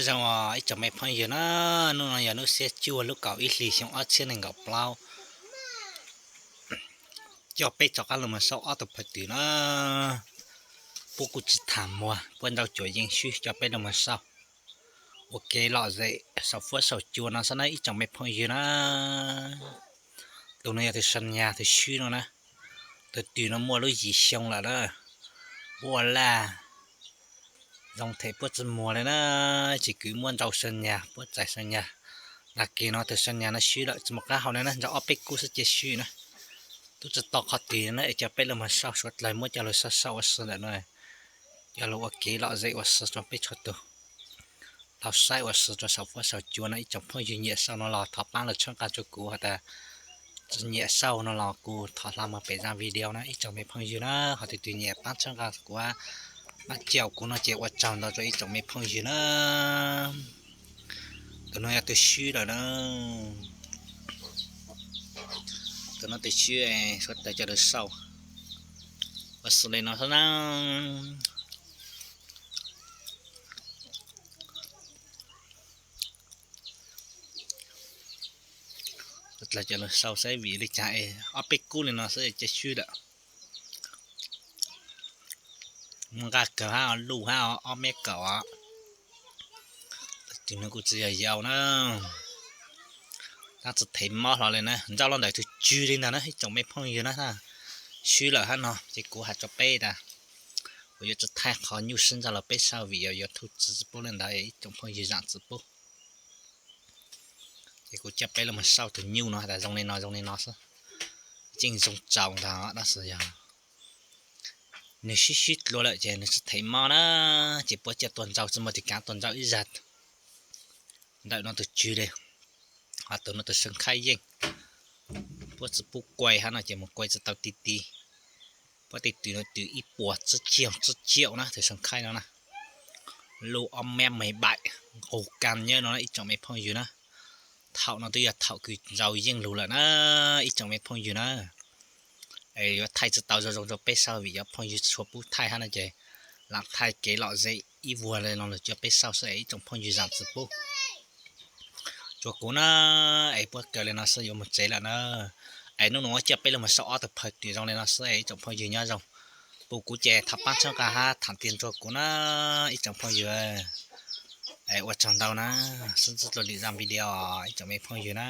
Zoo ib tsoom me phooj ywg na, hnub no yog hnub xiab cuaj lub kaum ib hlis xyoo ob txhiab nees nkaum plaub. Coj peb rov qab los mus xauj ob tug phawj twm na. Puab kuj tsi tham muag, puab nrau cuam yeej swb coj peb los mus xauj ua kev lom zem saum fuab saum cua no xwb na ib tsoom me phooj ywg na. Tus no yog tus Sa Nyas tus swb no na. Tus twm no muaj lub yim xyoo lawm na. Puab ua laj zoo them puab tsi muag li na, tsis kwv muab nrau Sa Nyas, puab txais Sa Nyas. Tag kis no tus Sa Nyas no swb lawm tsi muaj qab hau li na, nrau ob peb kub xwb cia swb na. Tub tsi tau qhov twg na es coj peb los mus xauj suav dlawg muab coj lug xauj xauj ua si ntawm no, coj lug ua kev lom zem ua si rua peb txhua tus tau saib ua si rua saum fuab saum cua no. Ib tsoom phooj ywg nyiam xauj no los thov paab lug tshawb nqaa rua kuv has tas tsi nyiam xauj no los kuv thov hla moog pem zaaj video na ib tsoom me phooj ywg na. Ho tus twg nyiam paab tshawb nqaa kuv, paab caum kuv no ces ua tsaug ntau rua ib tsoom me phooj ywg na. Tus no yog tus swb lawm na. Tus no tus swb, suav dlawg coj lug xauj ua si li no xwb na. Suav dlawg coj lug xauj saib vim li cas es ob peb kub li no xwb cia swb lawm. Muaj nqaj kawg hab, luj hab, ob mev kaum os. Tus no kuj tsi yog yau na, tab tsi thev mob hlo li na, nrau los ntawm tus tswg li ntag na ib tsoom me phooj ywg na. Swb lawm hab no ces kuv has rua peb tas kuv yuav tsi thaij qhov nyuj swb nrau los peb xauj vim yog YouTube tsi pub li ntawd ib tsoom phooj ywg zaam tsi pub. Ces kuv coj peb los mus xauj tus nyuj no has tas zoo li no zoo li no xwb. Yeej zoo tsaus ntag tab sis yog nwg swb swb dlua lawm ces nwg tsi thev mob na, ces puab coj tuaj nrau tsi muaj tus kaav tuaj nrau ib zag ntawm no tus tswg li. Ho tus no tus saw nkhaib yeej, puab tsi pub kuaig hab no ces mus kuaig tsi tau ti ti. Puab tej twm no twm ib puas tsib caug tsib caug na tus saw nkhaib no na. Luj ob mev me baim nqug kaam nyab no na ib tsoom me phooj ywg na. Thaum no twb yog thaum kws nrau yeej lug lawm na ib tsoom me phooj ywg na. Es yuav thaij tsi tau zoo zoo rua peb xauj vim cov phooj ywg tsi tshua pub thaij hab no ces lam thaij kev lom zem ib vuag li no lug coj peb xauj xwb es ib tsoom phooj ywg zaam tsi pub rua kuv na. Es puab kaw li no xwb yuav mus tsev lawm na. Es nub nua coj peb lug mus xauj ob tug phawj twm zoo li no xwb es ib tsoom phooj ywg nyob zoo. Pum kuv ces thov paab tshawb nqaa hab thaam tias nrug kuv na ib tsoom phooj ywg. Es ua tsaug ntau na, sib ntsib dlua lwm zaaj video ib tsoom me phooj ywg na.